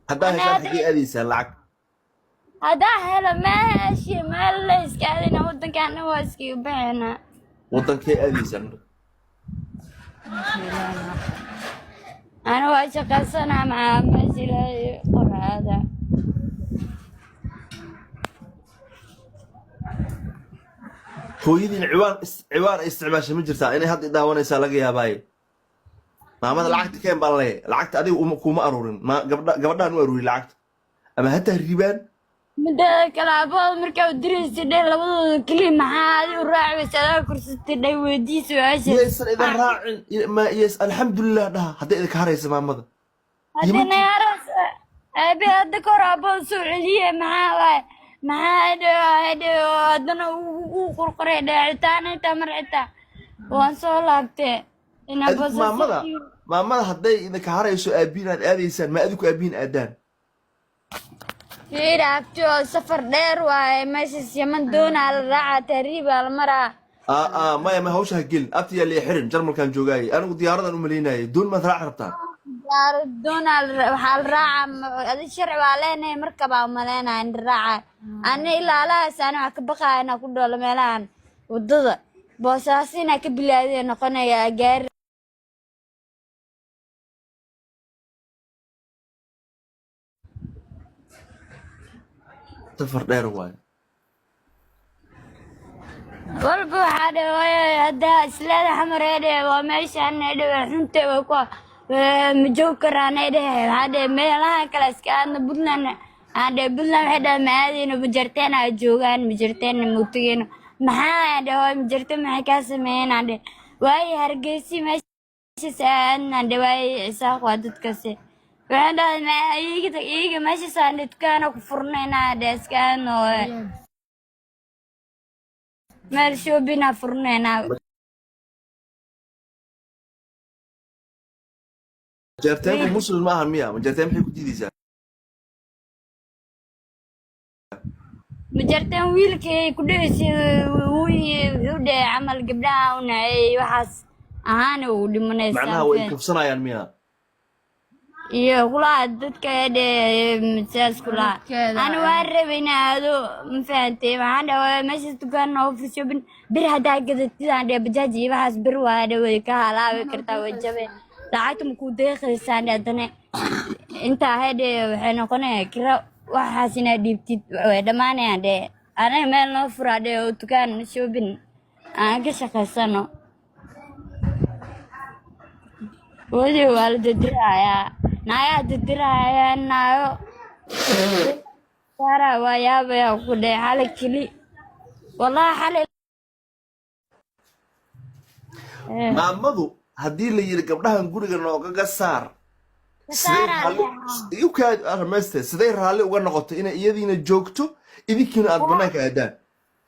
Haddaa Ana heshaan, hadda xaggee aadaysaan lacag? Haddaa helo meeshii meel la iska aadayna, wadankan dhan waa iskaga baxaynaa. Wadankee aadaysaan marka? Ana waa shaqaysanaa, maxaa meesha Ilaahay qoraada. Hooyadiin ciwaan ay isticmaasha ma jirtaa? Inay hadda i daawanaysaa laga yaabaaye. Maamada lacagta keen baan leeyahay. Lacagta adiga kuma aruurin, ma gabdha, gabadhaan u aruuri lacagta ama hataa ribaan. Mideeda kale, abooda markaa u diraysa dhe labadooda keliya, maxaa adi u raacaysa? Adaa kursatay dhay, weydii su-aashaas. Yaysan idin raacin, ma yes, alxamdulilah dhaha hadday idinka haraysa maamada. Haddii Yemantii nayaaraas aabe hadda ka hor abooda soo celiye, maxaa waaye, maxaa dhe haddana u qurquray dhe xitaa xitaa mar xitaa waan soo laabtee in adigu abooda maamada, maamada hadday idinka harayso aabiin aad aadaysaan, ma adiku aabiin aadaan? Fiir abti, oo safar dheer waaye meeshaas. Yaman doonaa la raacaa, tahriibaa la maraa. Aa, maya, ma hawsha ha gelin abti, yaa liya xirin. Jarmalkaan joogaayay anigu, diyaaradan u malaynayay, doon maad raaci rabtaan? Diyaarad doonaa waxaa la raacaa, adi sharci waa leenahay, markabaa umaleynaya in la raacaa. Ani ilaa alahaas ani waxaa ka baqaya inaa ku dhoolo meelahan wadada Boosaaso inaa ka bilaadiya noqonaya gaari. Safar dheer waaye. Walba waxaa dhe waayo hadda isleeda xamar ee dhe waa meeshaan ee dhe waa xunte, way ku ma joogi karaan ee dhe. Waxaa dhe meelaha kale iska aadna, Puntland aan dhe. Puntland waxay dhahay ma aadayno, majarteen aa joogaan, majarteen ma tegeyno. Maxaa aan dhe hooy, majarte maxay kaa sameeyeen? Aan dhe waayo Hargeysi meeshaas aadna dhe, waayo Isaaq waa dadkaasi. Waxaan dhahay ma iyaga, iyaga meeshaas aan dhe dukaana ku furnaynaa dhe, iska aadno hooyo, meel shopping-aa furnaynaa. Majarteenku muslim ma ahan miya? Majarteen maxay ku diidaysaa? Majarteen wiilkay ku dhehaysay wuxuu dhehe camal gabdhaha u nacay, waxaas ahaana uu dhimanaysaa. Macnaha way kufsanayaan miya? Iyo kulaha dadka dhe sidaas kulaha. Dadkeeda Ana waan rabay inaa aado, ma fahantay? Waxaan dhahay meeshaas dukaan oo fur shopping, bir haddaa gadatid aan dhe, bajaaj iyo waxaas bir waa dhe, way ka halaabi kartaa, way jabe, lacagta ma kuu deeqaysaan dhe. Haddana intaa hedhe waxay noqonaya kira, waxaas inaad dhiibtid way dhammaanayaan dhe. Anaga meel noo furaa dhe oo dukaan shopping aan ka shaqaysano. Wadi waa la didirayaa, naayaa didirayaa, naayo saara waa yaabaya ku dhe xalay keli, wallahi xalay. Maamadu haddii la yidhi gabdhahan guriga noogaga saar, Ka siday saaraa raalli igu kaa dhamayste, siday raalli uga noqotay inay iyadiina joogto, idinkiina aad banaanka aadaan?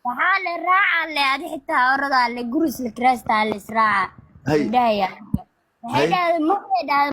Waxaa le raaca le adi xitaa oradaa le guris la kiraastaa le israaca Hay. gabdhaha yaa waxay Hay. dhahday markay dhahday.